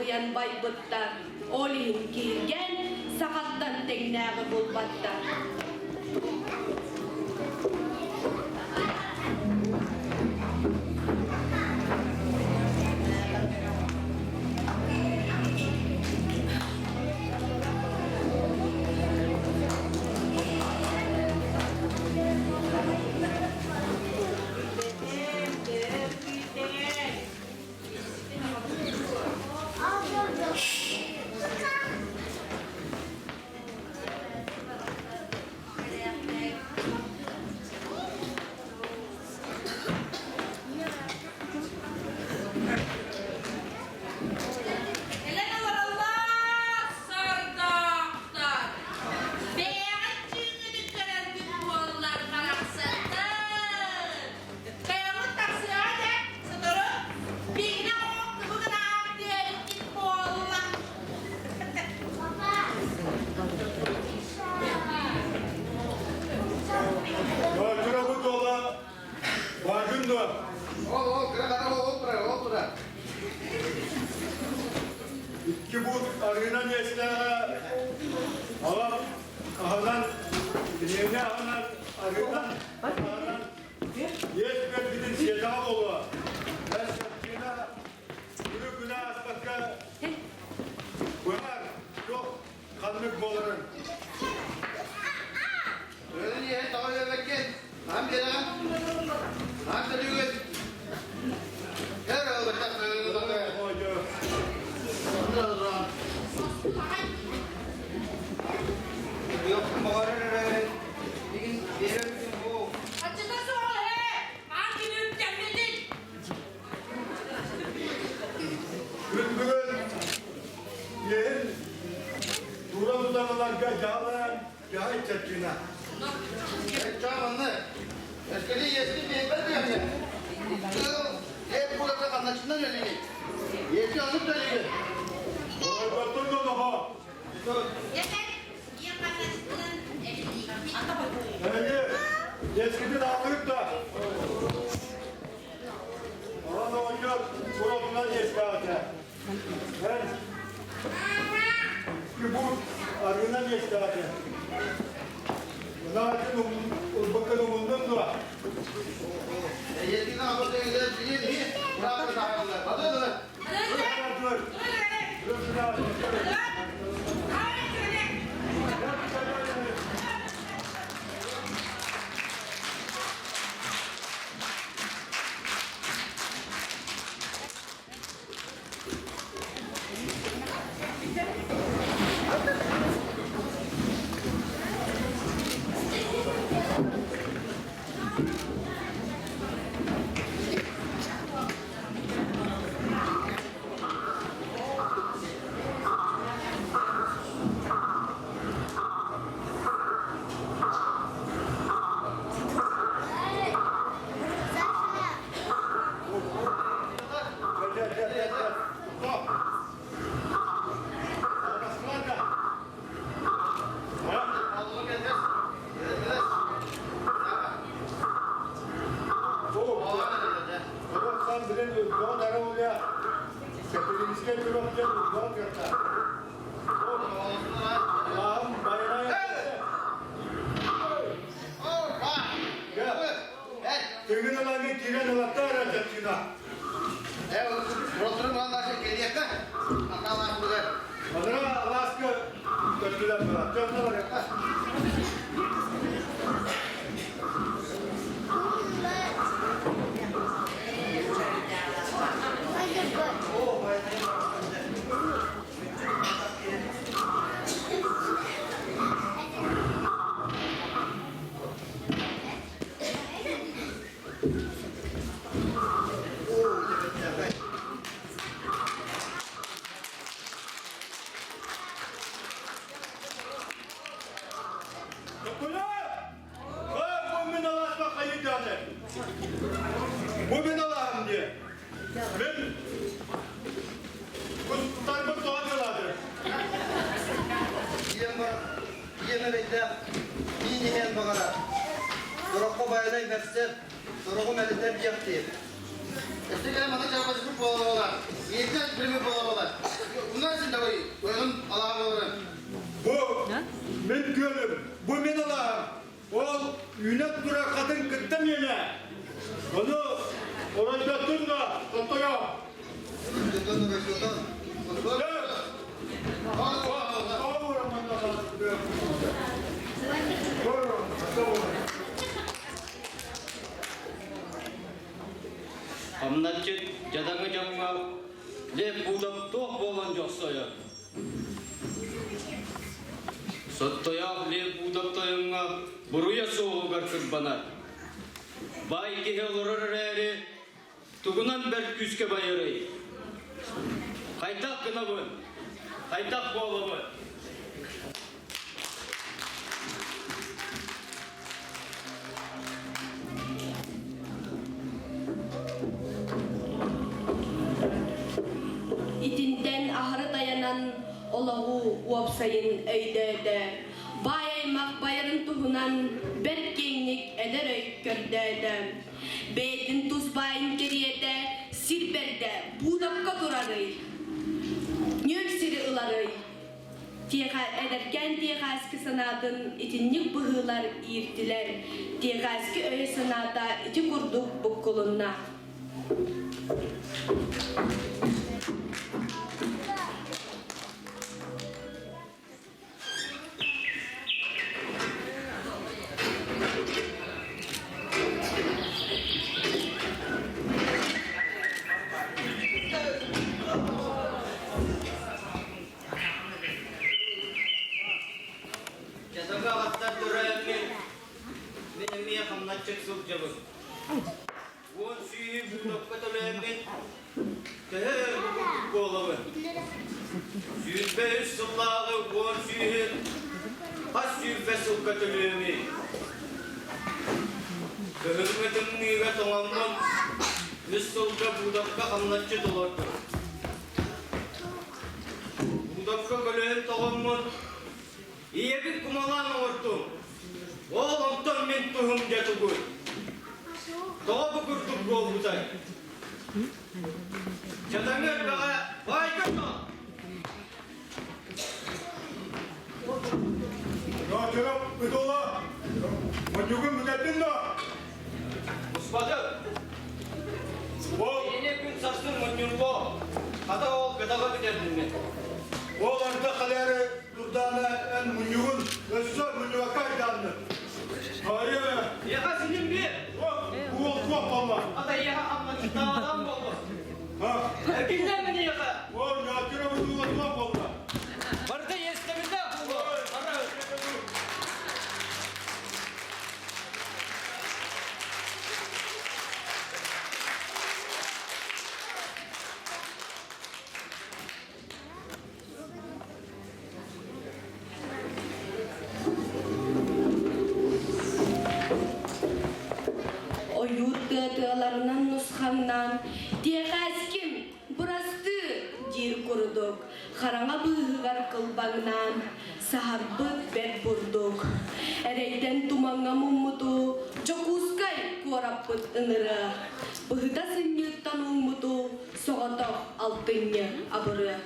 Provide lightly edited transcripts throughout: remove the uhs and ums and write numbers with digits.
Албыйан байбыттар, ол иһин киһиргэн сахаттан тэҥнээҕи булбаттар. Кэлэн олороллор сордоохтор. Бэйэҕит түүҥҥүтүн көрөргүт буоллар барахсаттар. Бэйэҕит тахсыаҕа дьэ, сотору биһигини оҕоҥ тугу гынаах диэбиккит буолла. Кырабыт уола бааргын дуо? Ол, ол, кыра хара ол турар, ол турар. Икки буут арыынан иэстээҕэ аҕам аһынан, киниэнэ аһынан, арыынан, аһынан иэс биэрбитин сиэтэҕэ буолуо. Бэс хартыына күнү күнэ ааспакка быһаар туох ханнык буоларын. Өлөн иһэн тоҕо үөбэккин? Аһан биэрэҕин? Аһан төлүүгүн? Көр ылбыттар Аччыта суох ээ! Аан күнүм кэммитин! Күн бүгүн иэһин тура тутан ыларга дьаалаан дьаһай чаччына. Оройботтун доноһо. Эһиги иэскитин аалыгыт да. Онон оҕонньор куротунан иэстээҕитэ. Эн икки арыынан иэстээҕитэ. Ынаатын ылбыккын умуннуҥ дуо? Тыгын ылаҥы киирэн ылаттаа эрэ Манара алааска көттүлэр бара. Тыанна барыахха. Бу мин алааспа хайыдааны. Бу мин алааһым диye. Мен кустарбын тоҕо дьалаады. Ийэм эрэйдээх, миин иһэн баҕарар. Сороххо байанай бэрсэр, сороҕу мэлитэр диэхтиир. Өссө кэлэн маны чарбаччы буолар. Ийэтэ билими буолар. Буудап туох буолан дьохсойор? Соттойоох Лев Буудап тойоҥҥо буруйа суоҕугар кырбанар. Баай киһи олорор эрээри, тугунан бэрт күүскэ байарый? Хайдах гынабын? Хайдах буолабын? Итинтэн аһары тайанан олоҕу уопсайын өйдөөтө. Баай аймах байарын туһунан бэрт киэҥник эдэр өй көрдөөтө. Бэйэтин тус баайын кэриэтэ сир бэрдэ буудапка турарый, нүөл сири ыларый. Эдэркээн Тиэхээски санаатын итинник быһыылар ииртилэр, Тиэхээски өйө-санаата ити курдук буккулунна. Дьадаҥы аҕаттан төрөөммүн, мин эмиэ хамначчыт сылдьабын. Уон сүүһү буудапка төлөөммүн, төһө өр бу курдук буолабын? 23 сыллааҕы уон сүүһү хас 20 сылга төлүөмүй? Кыһыҥҥы тымныыга тоҥоммун, үс сылга буудапка хамначчыт олордум. Буудапка көлөһүн тоҕоммун, ийэбин кумалаан оҥортум. Ол онтон мин туһум дьэ тугуй? Тоҕо бу курдук буолбутай? Дьадаҥы элбэҕэ баайга дьон! Ночоров Ытола, мунньугун бүтэрдин да? Успатым. Ол Ини күн сарсын мунньуллуо. Хата ол кытаҕы бүтэрдим мен. Ол арда халяры турдаана эн мунньугун өссө мунньубакка айдаанны. Хайы? Яха синим бир. Уол туох болла? Ата яха аммачытаадан болла. Ха? Эркиннен мені яха. Ол ночоров Ытола туох болла? Барда естемinde болла. Ара. Ойуур тыа-тыаларынан нусхаҥнаан, «Тиэхээским, бырастыы!» диир курдук, хараҥа быыһыгар кылбаҥнаан, саһарбыт бэрт бурдук. Эрэйтэн тумаҥҥа муммуту Дьокуускай куораппыт ыҥырыа, быһыта сынньыыттан ууммуту соҕотох алтынньы абырыа.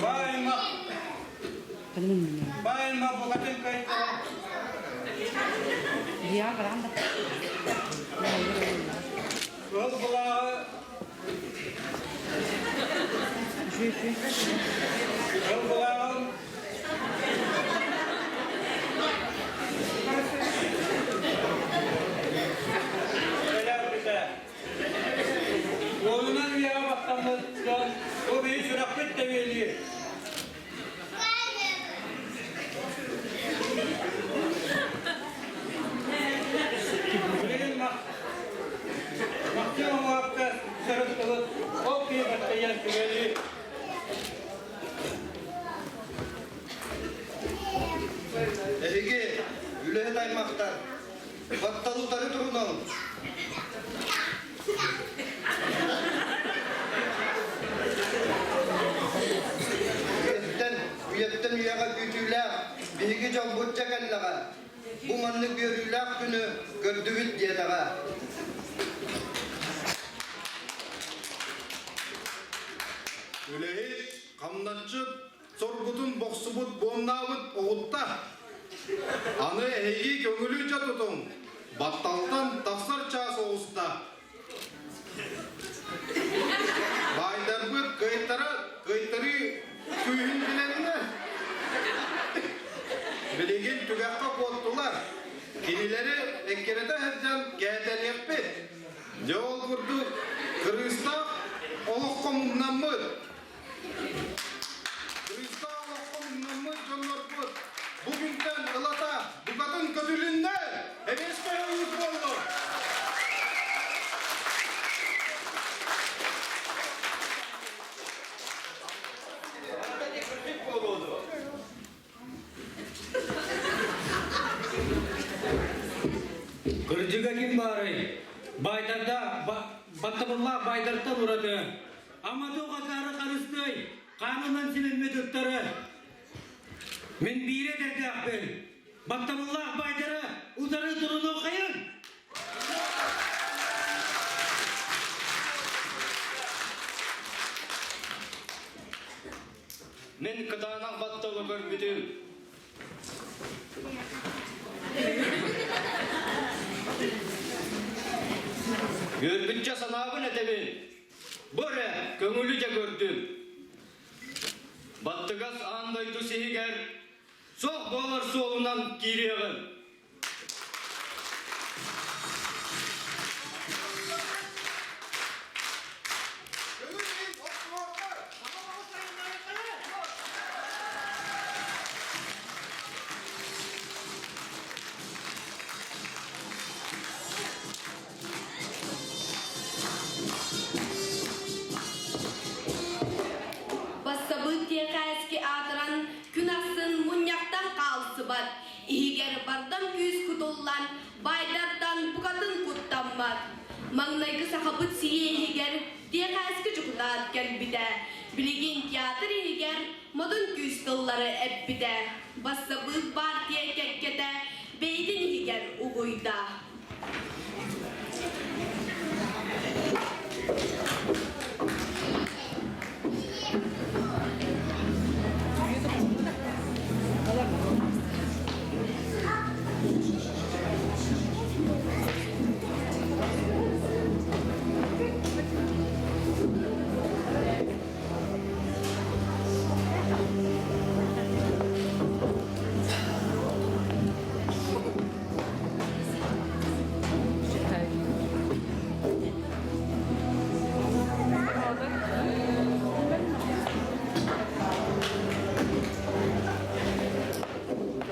Баайма, баайма букатын кайтара. Ол былааҕы Кыл былааҕын бэлэхпитэ. Уолунан үйэҕэ баттаммыт дьон бу биһи сүрэхпит тэбиэлиир. Билигин Махтыы оҥоһукка сырыттыбыт, ол киһи баттайан түгэли. Эһиги, үлэһит аймахтар, баттал утары турунаҕыт. Үйэттэн, үйэттэн үйэҕэ күүтүүлээх биһиги дьоммут дьэ кэллэҕэ. Бу маннык үөрүүлээх күнү көрдүбүт диэтэҕэ. Үлэһит, хамначчыт, соргутун бохсубут буомнаабыт оҕутта. Аны эһиги көҥүлү дьэ тутуҥ, батталтан тахсар чаас оҕуста. Баайдарбыт кыайтара кыайтарыы күүһүн билэннэр, билигин түгэххэ куоттулар. Кинилэри эккирэтэ сылдьан кээтэниэхпит. Дьэ ол курдук кырыыстаах олоххо мумнаммыт Кырыыстаах олоххо мумнаммыт дьоннорбут бу күнтэн ылата букатын көтүлүннэ! Эбиэскэ ылык буоллун! Кырдьыга ким баарый? Баайдарда баттабыллаах баайдартан ураты Амадук акаары харыстыай, хаанынан симэммит ыттары. Мин биир эдэрдээхпин. Баттабыллаах баайдары утары турунуоххайын! Мин кытаанах батталы көрбүтүм. Үөрбүччэ санаабын этэбин. Бу эрэ көҥүлү дьэ көрдүм. Баттыгас аан дойду сиһигэр суох буолар суолунан киириэҕим. Бассабыык тиэхээски аатыран күн ахсын мунньахтан хаалсыбат, иһигэр бардам күүс кутуллан, баайдартан букатын куттаммат. Маҥнайгы сахабыт сийэ иһигэр тиэхээски дьокутаат кэлбитэ, билигин театр иһигэр модун күүс тыллары эппитэ. Бассабыык партия кэккэтэ бэйэтин иһигэр угуйда.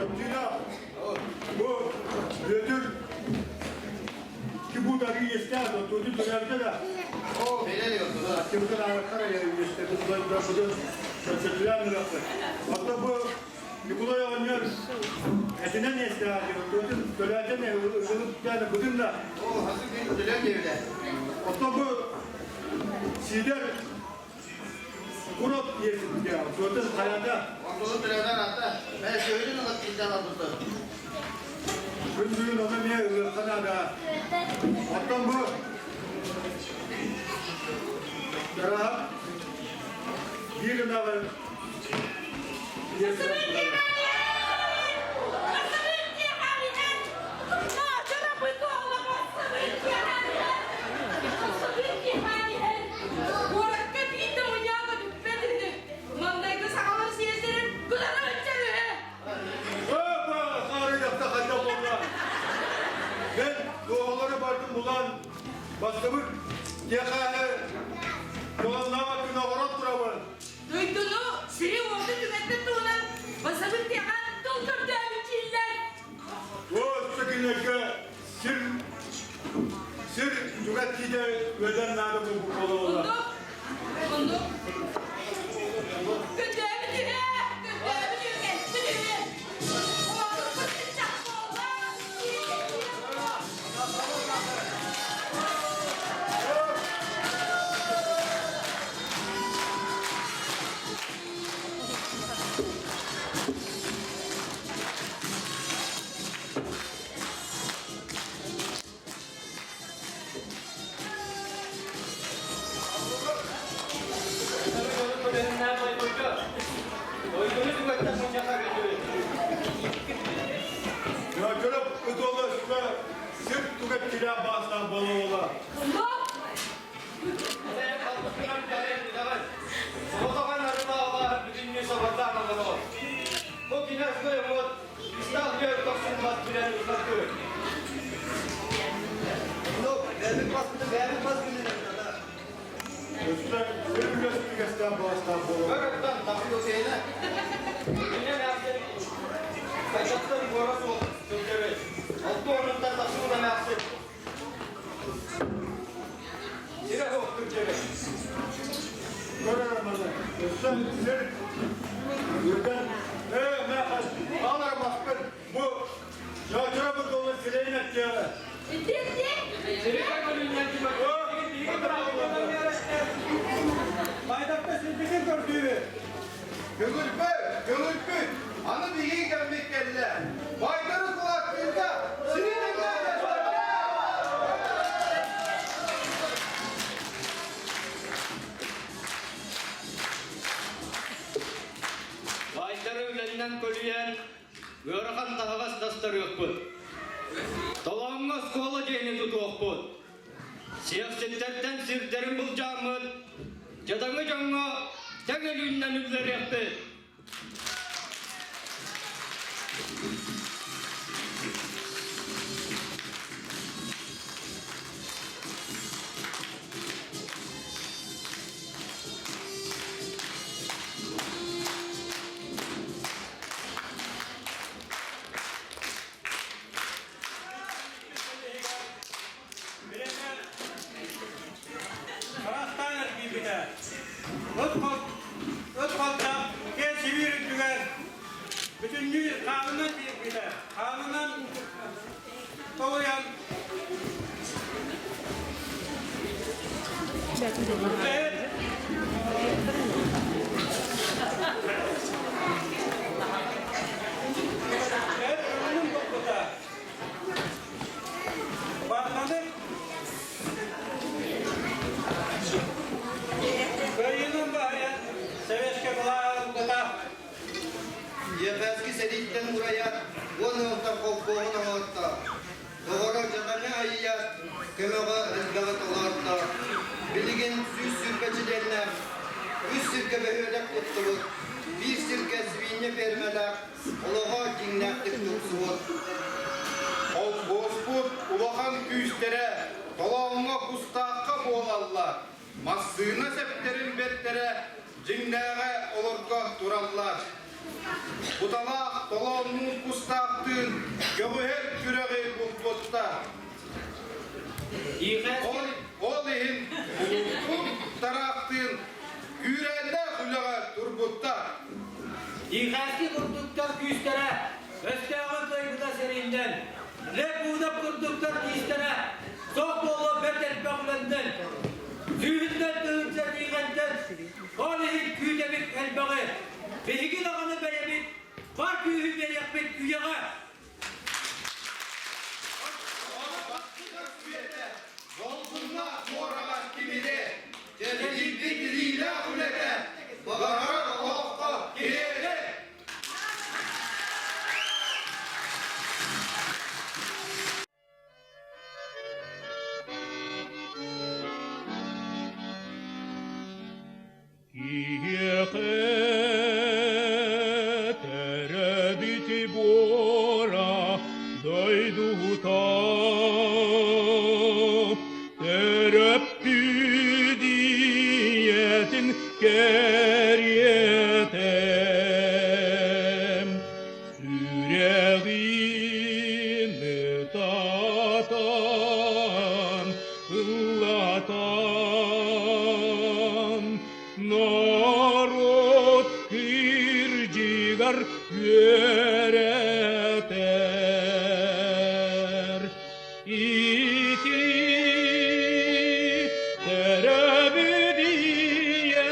Чөпчүүнэ, бу Бүөтүр кибутары иэстээх, отуутун төлөөбүтэ да. Кибутар аарахтар иэстэбит, чөпчөтүлээн ылыахпыт. Оттон бу Ньукулай оҕонньор этинэн иэстээх, отуутун төлөөтөн ылып бытын да. Оттон бу Сидор Курот иэсиппитэ, отуутун хайата. Күн бүгүн ону эмиэ ылыахха наада. Оттон бу Дараһап биир ынаҕы Куоракка биир да мунньаҕа бүппэт үһү. Дойду, дойдуну түгэттэн мунньахха кэллибит. Дьөрөп ытыала өссө сир түгэттилээх баастаах буола-буола. Соҕотоҕон арылаалаах бүтүннүү сабардаан олорор. Бу кинээс кыайыммыт Истаах үөр тохсуллубат билэн ылбаттыы. Ну, бэйэбит баспыты бэйэбит бас билинэбит ата. Өссө сир үлэстигэстээх баастаах буола. Өрөттөн тахсыы сиэнэ. Кинэ мээхсин хайдахтан буора суох сылдьабыт. Алты орунтан тахсыы мээхсин. Сирэ суох сылдьабыт. Көрөр маны. Өссө сир үрдэн ээ мээхас алар баспын бу Дьөрөп ытыала сирэйин эттиэҕэ. Сирэ көлүннэн Байдакта сирбитин көрдүүбүт. Көҥүлбүт, көҥүлбүт, аны биһиги кэммит кэллэ. Байдары кулаактыырга сири тэҥнээн Баайдары үлэннэн көлүйэн, ыарахан таһаҕас тастарыахпыт. Толооҥҥо оскуола диэни тутуохпут. Сиэхситтэртэн сирдэрин былдьааммыт, дьадаҥы дьоҥҥо тэҥ өлүүннэн үллэриэхпит. Харахтаан эргийбитэ. Ыт халтах киэн сибиир үрдүгэр бүтүннүү хаанынан киирбитэ. Хаанынан толуйан Эр өлүм булбута. Баахтаны кыайыынан баһыйан Советскай былааҕа ылбыта. Ефески сэрииттэн урайар уон ыалтан холкуоһун оҥорто. Доҕоро дьадаҥы айыйар, көмөҕө элбэҕи толорто. Билигин 120 чилиэннээх, үс сиргэ бөһүөлэк туттубут, биир сиргэ свинья фермэлээх, олоҕо дьиҥнээхтик тупсубут. Холкуоспут улахан күүстэрэ толооҥҥо кустаахха буолаллар. Массыына сэптэрин бэртэрэ дьиҥнээҕэ олорго тураллар. Куталаах толооннуун кустаахтыын көҕүһэр күрэҕи булбуттар. Ол, ол иһин улууспут тараахтыын күүрээннээх үлэҕэ турбуттар. Тихоновский курдуктар күүстэрэ өстөөҕү кыайбыта сэрииннэн, Лепудов курдуктар киистэрэ суох буолуо бэрт элбэх үлэннэн, сүүһүнэн тыһыынча тиийгэнтэн, ол иһин күүтэбит элбэҕи, биһиги даҕаны бэйэбит бар күүһү биэриэхпит үйэҕэ. Долгунна туораҕа кимире, Кэлбит илиилээх үлэтэ, баҕарар олоххо кириэрэ. Киһиэхэ төрөөбүт буора дойдута төрөппүт ийэтин кэриэтэ сүрэҕин ытатан ыллатан норуот кырдьыгар үөрэтэр ити төрөөбүт ийэ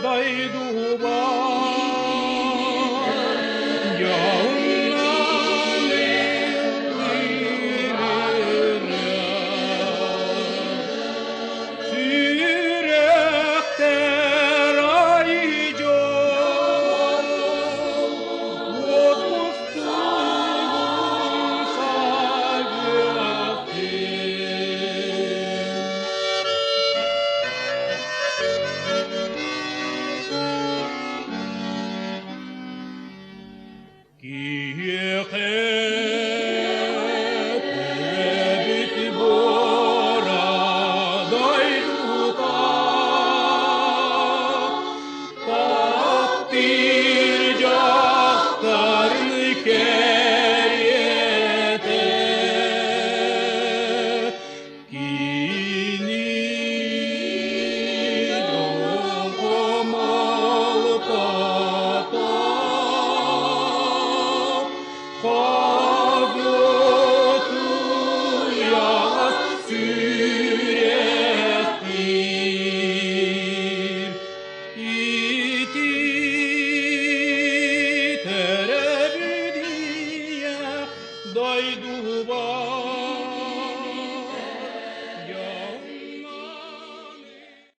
дойдубар дьолунан ыллыыр сүрэхтэр ай дьол. Дойдубар.